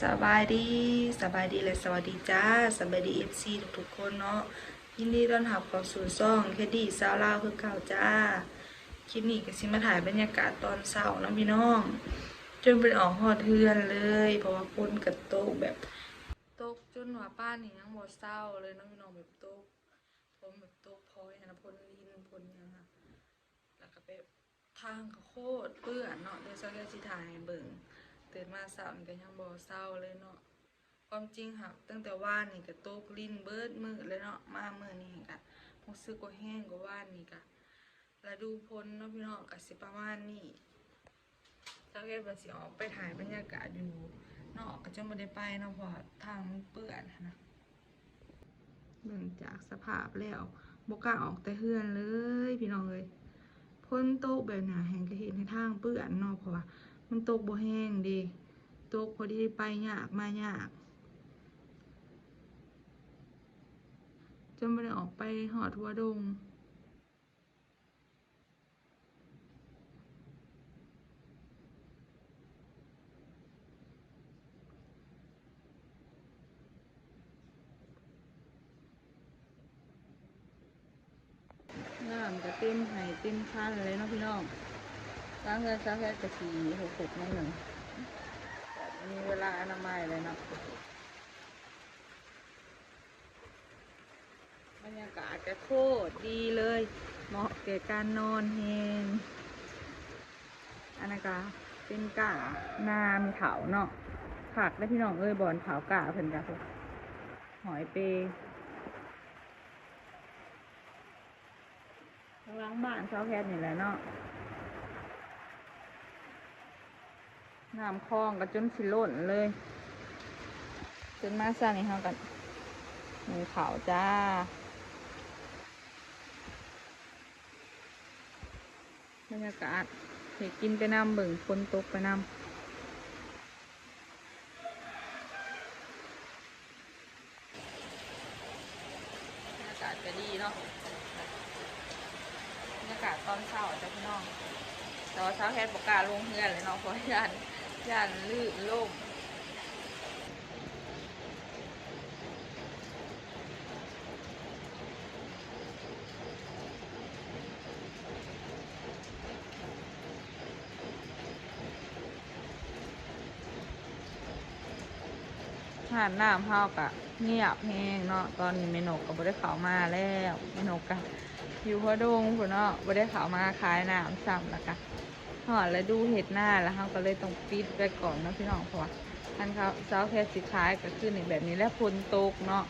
ສະບາຍດີ ສະບາຍດີ ແລະ ສະຫວັດດີຈ້າ ສະບາຍດີ ເອັຟຊີ ທຸກໆຄົນເນາະ ຍິນດີຕ້ອນຮັບເຂົ້າສູ່ຊ່ອງແຄດດີ້ຊາວລາວຄືເກົ່າຈ້າ. ຄລິບນີ້ກໍຊິມາຖ່າຍບັນຍາກາດຕອນເຊົ້າເນາະພີ່ນ້ອງ ຈົນບໍ່ໄດ້ອອກຮອດເຮືອນເລີຍ ເພາະວ່າຝົນກໍຕົກແບບ ຕົກຈົນວ່າປານນີ້ຍັງບໍ່ເຊົາເລີຍເນາະພີ່ນ້ອງ ແບບຕົກ ຝົນແບບຕົກພອຍຫັ້ນນະ ຝົນລິນ ຝົນຫຍັງຫັ້ນ ແລ້ວກໍແບບ ທາງກໍໂຄດເປື້ອນເນາະ ດຽວຊາວແຄດຊິຖ່າຍໃຫ້ເບິ່ງ ຕື່ນມາເຊົ້ານີ້ກໍຍັງບໍ່ເຊົາເລີຍເນາະ. ຄວາມຈິງຫາກຕັ້ງແຕ່ວານນີ້ກໍຕົກລິນເບິດມື້ເລີຍເນາະ ມາມື້ນີ້ກໍຮູ້ສຶກວ່າແຮງກວ່າວານນີ້ ກໍລະດູຝົນເນາະພີ່ນ້ອງ ກໍຊິປະມານນີ້. ຊາວແຄດວ່າຊິອອກໄປຖ່າຍບັນຍາກາດຢູ່ນອກ ກໍຈະບໍ່ໄດ້ໄປເນາະ ເພາະວ່າທາງມັນເປື້ອນຫັ້ນນະ. ເບິ່ງຈາກສະພາບແລ້ວ ບໍ່ກ້າອອກແຕ່ເຮືອນເລີຍພີ່ນ້ອງເອີຍ. ຝົນຕົກແບບນີ້ແຮ່ງກະເຮັດໃຫ້ທາງເປື້ອນເນາະ ເພາະວ່າມັນຕົກບໍ່ແຮງເດ້ ຕົກພໍດີໄປຍາກມາຍາກ ຈົນບໍ່ໄດ້ອອກໄປຮອດຫົວດົງ. ນ້ຳກໍເຕັມໄຮ່ເຕັມຄັນເລີຍເນາະພີ່ນ້ອງ. ຫຼັງເຮືອນຊາວແຄດກໍຊິຫົກຫົກໜ້ອຍໜຶ່ງ ແບບມີເວລາອະນາໄມແລ້ວເນາະ. ບັນຍາກາດກໍໂຄດດີເລີຍ ເໝາະແກ່ການນອນແຮງ. ອັນນັ້ນກໍເປັນກ້ານາແມ່ເຖົ້າເນາະ ຄັກເດ້ພີ່ນ້ອງເອີຍ ບ່ອນເຜົາກ້າເພິ່ນກໍຫ້ອຍເປ. ທາງຫຼັງບ້ານຊາວແຄດນີ້ແຫຼະເນາະ ນ້ຳຄອງກໍຈົນຊິລົ້ນເລີຍ. ຕື່ນມາເຊົ້ານີ້ເຮົາກໍໜຶ້ງເຂົ້າຈ້າ. ບັນຍາກາດເຮັດກິນໄປນຳ ເບິ່ງຝົນຕົກໄປນຳ. ບັນຍາກາດກໍດີເນາະ ບັນຍາກາດຕອນເຊົ້າຈ້າພີ່ນ້ອງ. ແຕ່ວ່າຊາວແຄດບໍ່ກ້າລົງເຮືອນເລີຍເນາະ ເພາະວ່າຢ້ານ ຢ້ານລື່ນລົ້ມ. ຮ້ານນ້ຳເຮົາກະງຽບແຮງເນາະ ຕອນນີ້ແມ່ນົກກໍບໍ່ໄດ້ເຂົ້າມາແລ້ວ ແມ່ນົກກະຢູ່ຫົວດົງພຸ້ນເນາະ ບໍ່ໄດ້ເຂົ້າມາຂາຍນ້ຳຊ້ຳ ແລ້ວກະຮອດລະດູເຮັດນາ ແລ້ວເຮົາກໍເລີຍຕ້ອງປິດໄວ້ກ່ອນເນາະພີ່ນ້ອງ ເພາະວ່າຄັນເຂົາ ຊາວແຄດຊິຂາຍກໍຄືນີ້ ແບບນີ້ແຫຼະ ຝົນຕົກເນາະ.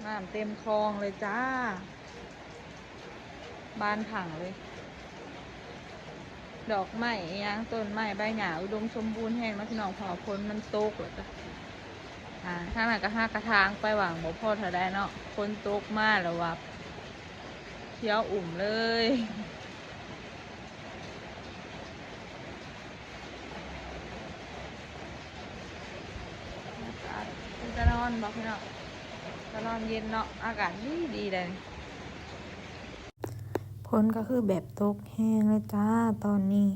ນ້ຳເຕັມຄອງເລີຍຈ້າ ບານພັ່ງເລີຍ. ດອກໄມ້ອີ່ຫຍັງ ຕົ້ນໄມ້ໃບຫຍ້າອຸດົມສົມບູນແຮງເນາະພີ່ນ້ອງ ເພາະວ່າຝົນມັນຕົກ ແລ້ວກໍ ອ່າ ທາງນັ້ນກໍຫາກະຖາງໄປຫວ່າງບໍ່ພໍເທົ່າໃດເນາະ ຝົນຕົກມາແລ້ວວ່າ ຂຽວອຸ່ມເລີຍ. ອາກາດເປັນຕານອນບໍ່ພີ່ນ້ອງ ຕານອນເຢັນເນາະ ອາກາດດີໆ ໃດ໋. ຝົນກໍຄືແບບຕົກແຮງເລີຍຈ້າຕອນນີ້.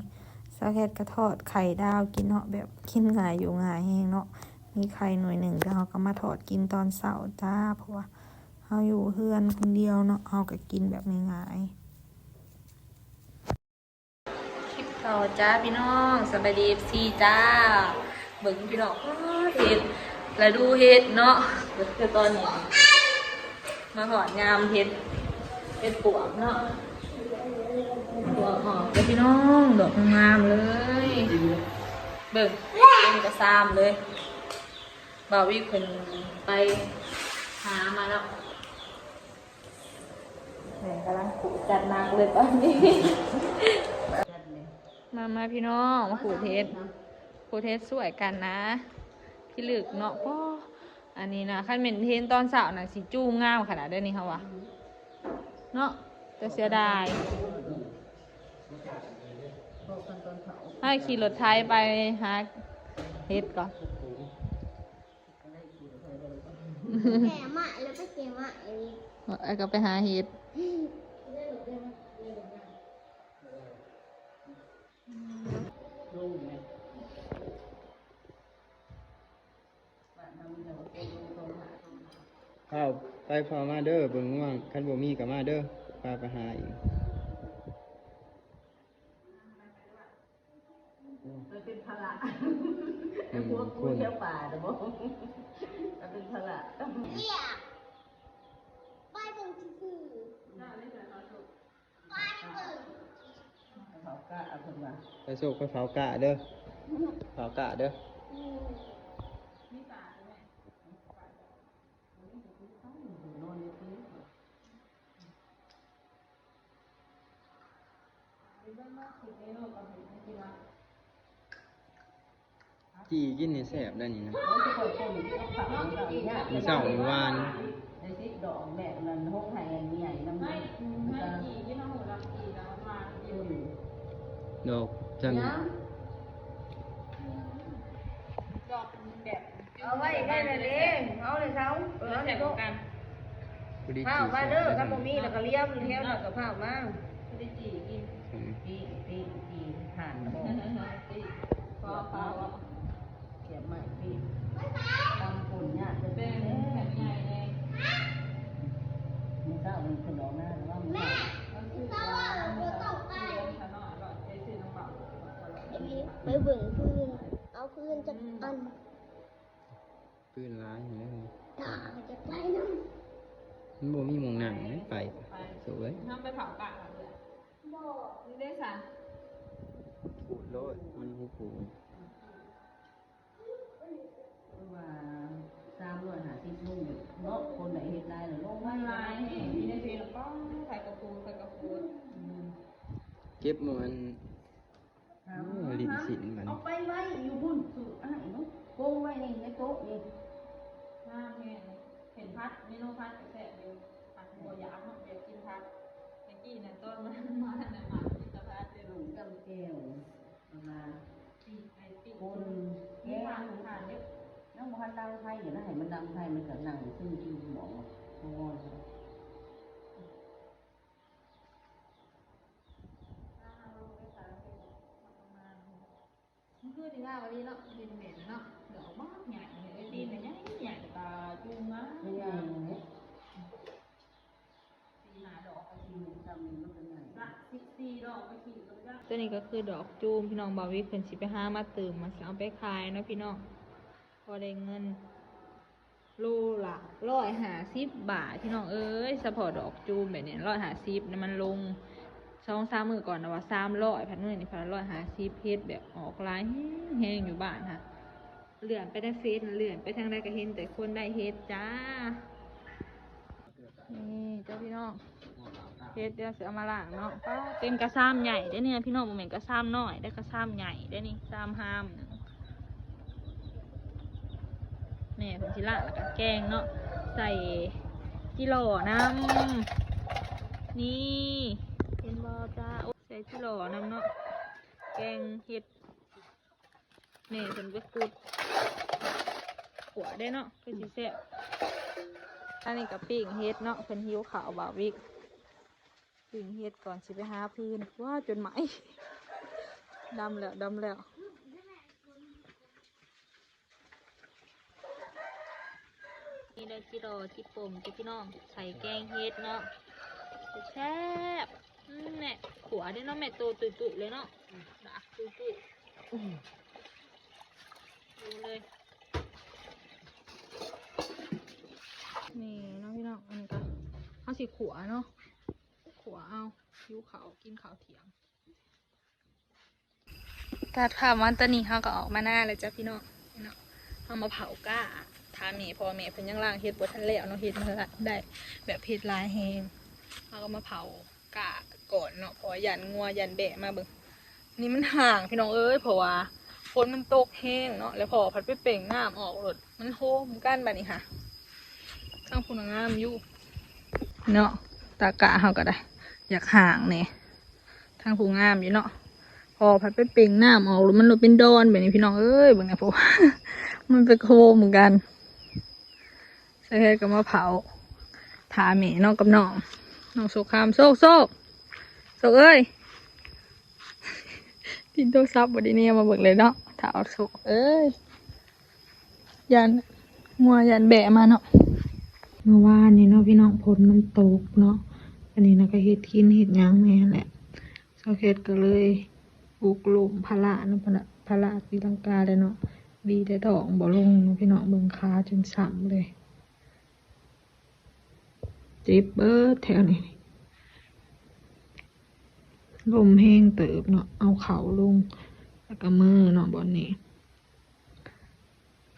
ສາວແຄດກໍທອດໄຂ່ດາວກິນເນາະ ແບບກິນງ່າຍຢູ່ງ່າຍແຮງເນາະ ມີໄຂ່ໜ່ວຍໜຶ່ງ ແລ້ວເຮົາກໍມາທອດກິນຕອນເຊົ້າຈ້າ ເພາະວ່າ ເຮົາຢູ່ເຮືອນຄົນດຽວເນາະ ເຮົາກໍກິນແບບງ່າຍໆ. ຄລິບເຊົ້າຈ້າພີ່ນ້ອງ ສະບາຍດີ ເອັຟຊີ ຈ້າ. ເບິ່ງພີ່ນ້ອງ ອ້າ ເຫັດ ລະດູເຫັດເນາະ ຄືຕອນນີ້ມາຮອດຍາມເຫັດ ເຫັດປວກເນາະ ເຫັດປວກອອກແລ້ວພີ່ນ້ອງ ດອກງາມເລີຍ ເບິ່ງ ເປັນກະຊາມເລີຍ. ບ່າວວິກເພິ່ນໄປຫາມາເນາະ ແມ່ກຳລັງຂູດຈັດໜັກເລີຍຕອນນີ້. ມາ ມາພີ່ນ້ອງ ມາຂູດເຫັດ ຂູດເຫັດຊ່ວຍກັນນະ ພິລຶກເນາະ. ໂອ້ ອັນນີ້ນະ ຄັນແມ່ນເຫັນຕອນເຊົ້ານະ ຊິຈູງາມຂະໜາດໃດນີ້ເຮົາວ່າເນາະ ແຕ່ເສຍດາຍ. ໃຫ້ຂີ່ລົດໄຖໄປຫາເຫັດກ່ອນ ແກ່ມາແລ້ວໄປແກ່ມາອີກ ເອີ ກໍໄປຫາເຫັດ. ໃຜພໍມາເດີ ເບິ່ງງົວ ຄັນບໍ່ມີກໍມາເດີ ພາໄປຫາອີກ. ໄປເປັນພາລະ ອືມ ພວກກູແຖວປ່ານະບໍ ໄປເປັນພາລະ ໄປເບິ່ງຊື່ໆ ໄປເບິ່ງ ເຂົາກະເພິ່ນວ່າ ໄປໂຊກ ໄປເຜົາກະເດີ ເຜົາກະເດີ ອືມ ນອນຢູ່ທີ່ ຈີ່ກິນນີ້ແຊບໄດ໋ນີ້ນະ ມື້ເຊົ້າມື້ວານ ໄດ້ສິບດອກແບບນັ້ນ ຫົກໄຮ່ອັນໃຫຍ່ນຳ ດອກຈັ່ງ ດອກແບບ ເອົາໄວ້ໄດ້ແລ້ວເດ້ ເອົາເລີຍເຊົາ ເອີ ເອົາເລີຍ ພໍດີ ພ້າວມາເດີ ຈີ່ ຄັນບໍ່ມີແລ້ວກໍລຽມແຖວນັ້ນກໍພ້າວມາ ພໍດີຈີ່ກິນ ອືມ ປີ້ ປີ້ ປີ້ ທານບໍ່ ປີ້ ພໍ ພໍ ສຽບໄມ້ ປີ້ ຕຳປົ່ນຍາກ ແບ່ງແຜ່ນໃຫຍ່ແດ່ ມື້ເຊົ້ານີ້ເພິ່ນອອກນາລະວ່າມື້ເຊົ້າ ເອົາຊື້ ເອົາຊື້ ໄປເບິ່ງພື້ນ ເອົາພື້ນຈັກອັນ ອືມ ພື້ນຫຼາຍແຮງ ຕາກໍຢາກໄປນຳ ມັນບໍ່ມີໝ່ອງນັ່ງໃດ໋ ໄປ ໄປ ໂຊເອີຍ ເຮົາໄປເຜົາກະເອົາເດີ ບໍ່ ນີ້ເດ້ຊະ ຂູດໂລດ ມັນຮູ້ປູ ຄືວ່າສາມຮ້ອຍຫ້າສິບລົງຢູ່ເນາະ ຄົນໄດ້ເຮັດຫຼາຍແລ້ວລົງໄວ ມັນຫຼາຍແຮງ ຢູ່ໃນເຟສ ປ້າ ໃຜກໍໂພສ ໃຜກໍໂພສ ອືມ ເກັບມື້ອັນ ໂອ້ ຫຼິ້ນຊິ້ນບັດນີ້ ເອົາໄປໄວ້ຢູ່ພຸ້ນ ສູດອ້າຍເນາະ ກົງໄວ້ນີ້ໃນໂຕະນີ້ ງາມແຮງ ເຫັນຜັດ ເມນູຜັດກໍແຊບຢູ່ ຜັດບໍ່ຢາກເນາະ ຢາກກິນຜັດ ແຕ່ກີ້ນັ້ນຕອນມາ ມານັ້ນນະ ໝາກກິນແຕ່ຜັດເດ້ ໜ້ຳແຈ່ວ ປະມານ ປີ້ງ ໄອ້ປີ້ງ ຄົນ ແກງ ທານເດ້ ຍັງບໍ່ທັນດັງໄຟຢູ່ນະ ໃຫ້ມັນດັງໄຟ ມັນກໍນັ່ງຊຶມຢູ່ໝໍ້ ງອນ ມື້ຄືນນີ້ງາມອີ່ຫຼີເນາະ ດິນເໝັນເນາະ ດອກບັກໃຫຍ່ ເອີຍ ຕີນໃຫຍ່ໆ ຕາຈຸ່ມງາມ ໃຫຍ່ເດ້ ສີ່ຫ້າດອກກໍຊິມີ ຊ່ຳນີ້ມັນກໍໃຫຍ່ ລະສິບສີ່ດອກກໍຊິກໍໄດ້ ຕົວນີ້ກໍຄືດອກຈູມ ພີ່ນ້ອງ ບ່າວວິກເພິ່ນຊິໄປຫາມາຕື່ມ ມາຊິເອົາໄປຂາຍເນາະ ພີ່ນ້ອງ ພໍໄດ້ເງິນ. ໂລລະຮ້ອຍຫ້າສິບບາດ ພີ່ນ້ອງເອີຍ ສະເພາະດອກຈູມແບບນີ້ ຮ້ອຍຫ້າສິບນະ ມັນລົງ ສອງສາມມື້ກ່ອນນະວ່າສາມຮ້ອຍ ພັດມື້ນີ້ພັດຮ້ອຍຫ້າສິບ ເຫັດແບບອອກຫຼາຍແຮງໆ ຢູ່ບ້ານຫັ້ນ ເລື່ອນໄປໃນເຟສນະ ເລື່ອນໄປທາງໃດກໍເຫັນແຕ່ຄົນໄດ້ເຫັດຈ້າ ນີ້ເຈົ້າ ພີ່ນ້ອງ ເຫັດດຽວຊິເອົາມາລ້າງເນາະ ປ້າ ເປັນກະຊາມໃຫຍ່ເດ້ນີ້ ພີ່ນ້ອງ ບໍ່ແມ່ນກະຊາມນ້ອຍເດ້ ກະຊາມໃຫຍ່ເດ້ນີ້ ຊາມຮາມ ແມ່ເພິ່ນຊິລ້າງແລ້ວກໍແກງເນາະ ໃສ່ຈິຫຼໍ່ນຳ ນີ້ ເຫັນບໍ່ຈ້າ ໂອ້ ໃສ່ຈິຫຼໍ່ນຳເນາະ ແກງເຫັດ ແມ່ເພິ່ນໄປຂຸດ ຂົ້ວໄດ້ເນາະ ຄືຊິແຊບ ອັນນີ້ກໍປີ້ງເຫັດເນາະ ເພິ່ນຫິວເຂົ້າ ບ່າວວິກ ປີ້ງເຫັດກ່ອນຊິໄປຫາຟືນ ວ້າ ຈົນໄໝ້ ດຳແລ້ວ ດຳແລ້ວ ນີ້ເດີ ຈິລໍ ຈິປົ່ມ ເຈົ້າ ພີ່ນ້ອງ ໃສ່ແກງເຫັດເນາະ ແຊບ ອືມ ແມ່ ຂົ້ວເດ້ເນາະ ແມ່ ໂຕຕຸ້ຍໆ ເລີຍເນາະ ດາກຕຸ້ຍໆ ອືມ ດູເລີຍ ນີ້ເນາະ ພີ່ນ້ອງ ອັນນີ້ກໍ ເຮົາຊິຂົ້ວເນາະ ຂົ້ວເອົາ ຫິວເຂົ້າ ກິນເຂົ້າທ່ຽງ. ຕັດພາບມາຕອນນີ້ ເຮົາກໍອອກມານາແລ້ວຈ້າ ພີ່ນ້ອງ ເນາະ ເຮົາມາເຜົາກ້າ ຖ້າແມ່ ເພາະວ່າແມ່ເພິ່ນຍັງລ້າງເຫັດບໍ່ທັນແລ້ວເນາະ ເຫັດມັນໄດ້ແບບເຫັດຫຼາຍແຮງ ເຮົາກໍມາເຜົາກ້າກ່ອນເນາະ ເພາະວ່າຢ້ານງົວ ຢ້ານແບ້ມາເບິ່ງ ນີ້ມັນຫ້າງ ພີ່ນ້ອງເອີຍ ເພາະວ່າຝົນມັນຕົກແຮງເນາະ ແລ້ວພໍ່ພັດໄປເປັ່ງນ້ຳອອກໂລດ ມັນໂຮມກັນບາດນີ້ຫາ ທາງພຸ້ນງາມຢູ່ເນາະ ຕາກ້າເຮົາກໍໄດ້ ຢາກຫ້າງແດ່ ທາງພຸ້ນງາມຢູ່ເນາະ ພໍ່ພັດໄປເປັ່ງນ້ຳອອກ ແລ້ວມັນໂລດເປັນດອນບາດນີ້ ພີ່ນ້ອງເອີຍ ເບິ່ງແດ່ ຜູ້ ມັນໄປໂຮມກັນ ໃສ່ເຮືອນກໍມາເຜົາ ຖ້າແມ່ເນາະ ກັບນ້ອງ ນ້ອງໂຊກຄຳ ໂຊກ ໂຊກ ໂຊກເອີຍ ຕິດໂທລະສັບບໍ່ໄດ້ແນມມາເບິ່ງເລີຍເນາະ ຖ້າເອົາໂຊກເອີຍ ຢ້ານງົວ ຢ້ານແບ້ມາເນາະ ມື້ວານນີ້ເນາະພີ່ນ້ອງ ຝົນມັນຕົກເນາະ ອັນນີ້ນະກໍເຮັດກິນເຮັດຫຍັງແດ່ແຫຼະ ສາວແຄດກໍເລີຍຫົກລົ້ມພາລະເນາະ ພາລະ ພາລະຕີລັງກາແລ້ວເນາະ ບີແຕ່ທ້ອງບໍ່ລົງເນາະພີ່ນ້ອງ ເບິ່ງຂາຈົນຊ້ຳເລີຍ ເຈັບເບິດແຖວນີ້ ລົ້ມແຮງເຕີບເນາະ ເອົາເຂົ່າລົງ ແລ້ວກໍມືເນາະບ່ອນນີ້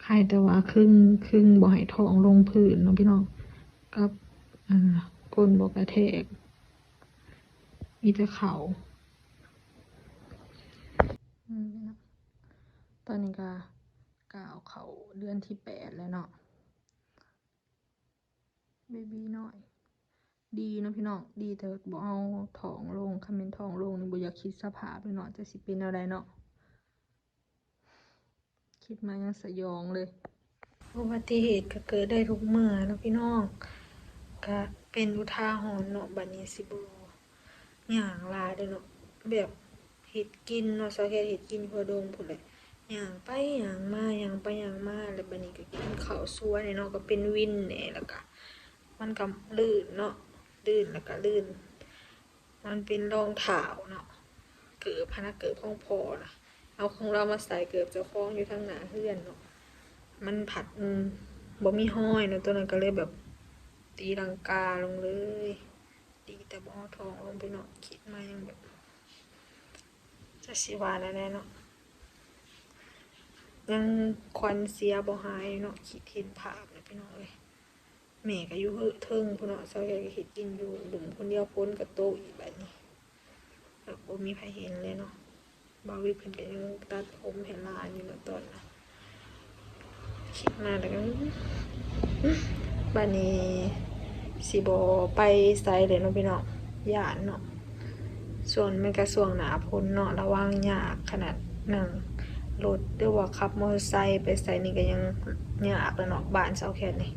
ໃຫ້ແຕ່ວ່າຄຶງ ຄຶງບໍ່ໃຫ້ທ້ອງລົງພື້ນເນາະພີ່ນ້ອງ ກັບ ອ່າ ກົ້ນບໍ່ກະແທກ ມີແຕ່ເຂົ່າ ອືມ ຕອນນີ້ກໍກ້າວເຂົ້າເດືອນທີແປດແລ້ວເນາະ ເບບີນ້ອຍ ດີເນາະພີ່ນ້ອງ ດີແຕ່ບໍ່ເອົາທ້ອງລົງ ຄັນແມ່ນທ້ອງລົງນີ້ບໍ່ຢາກຄິດສະພາບເລີຍເນາະ ຈັກຊິເປັນແນວໃດເນາະ ຄິດມາຍັງສະຫຍອງເລີຍ ອຸບັດຕິເຫດກໍເກີດໄດ້ທຸກເມື່ອເນາະພີ່ນ້ອງ ກະເປັນອຸທາຫອນເນາະ ບັດນີ້ຊິບໍ່ ຍ່າງຫຼາຍເດ້ເນາະ ແບບເຮັດກິນເນາະ ສາວແຄດເຮັດກິນທົ່ວດົງພຸ້ນແຫຼະ ຍ່າງໄປຍ່າງມາ ຍ່າງໄປຍ່າງມາ ແລ້ວບັດນີ້ກໍກິນເຂົ້າສວນແດ່ເນາະ ກໍເປັນວິນແດ່ ແລ້ວກໍມັນກໍລື່ນເນາະ ລື່ນ ແລ້ວກໍລື່ນ ມັນເປັນຮອງເທົ້າເນາະ ເກີບຫັ້ນນະ ເກີບຂອງພໍ່ນະ ເອົາຂອງລາວມາໃສ່ ເກີບເຈົ້າຂອງຢູ່ທາງໜ້າເຮືອນເນາະ ມັນພັດ ອືມ ບໍ່ມີຮອຍເນາະ ໂຕນັ້ນກໍເລີຍແບບຕີລັງກາລົງເລີຍ ດີແຕ່ບໍ່ເອົາທ້ອງລົງໄປເນາະ ຄິດມາຍັງແບບ ຈັກຊິວ່າແນວໃດເນາະ ຍັງຂວັນເສຍບໍ່ຫາຍເນາະ ຄິດເຫັນພາບນະພີ່ນ້ອງເອີຍ ແມ່ກໍຢູ່ເທິງພຸ້ນເນາະ ສາວແຄດກໍເຮັດກິນຢູ່ລຸ່ມຄົນດຽວ ຝົນກໍຕົກອີກບັດນີ້ ກໍບໍ່ມີໃຜເຫັນເລີຍເນາະ ບ່າວວິດເພິ່ນກໍຍັງຕັດຜົມໃຫ້ຫຼານຢູ່ເນາະຕອນນັ້ນ ຄິດມາແລ້ວກໍ ບັດນີ້ຊິບໍ່ໄປໃສເລີຍເນາະພີ່ນ້ອງ ຢ້ານເນາະ ຊ່ວງນີ້ມັນກໍຊ່ວງໜ້າຝົນເນາະ ລະວັງຍາກຂະໜາດ ນັ່ງລົດ ຫຼືວ່າຂັບມໍເຕີໄຊໄປໃສນີ້ກໍຍັງຍາກແລ້ວເນາະ ບ້ານສາວແຄດນີ້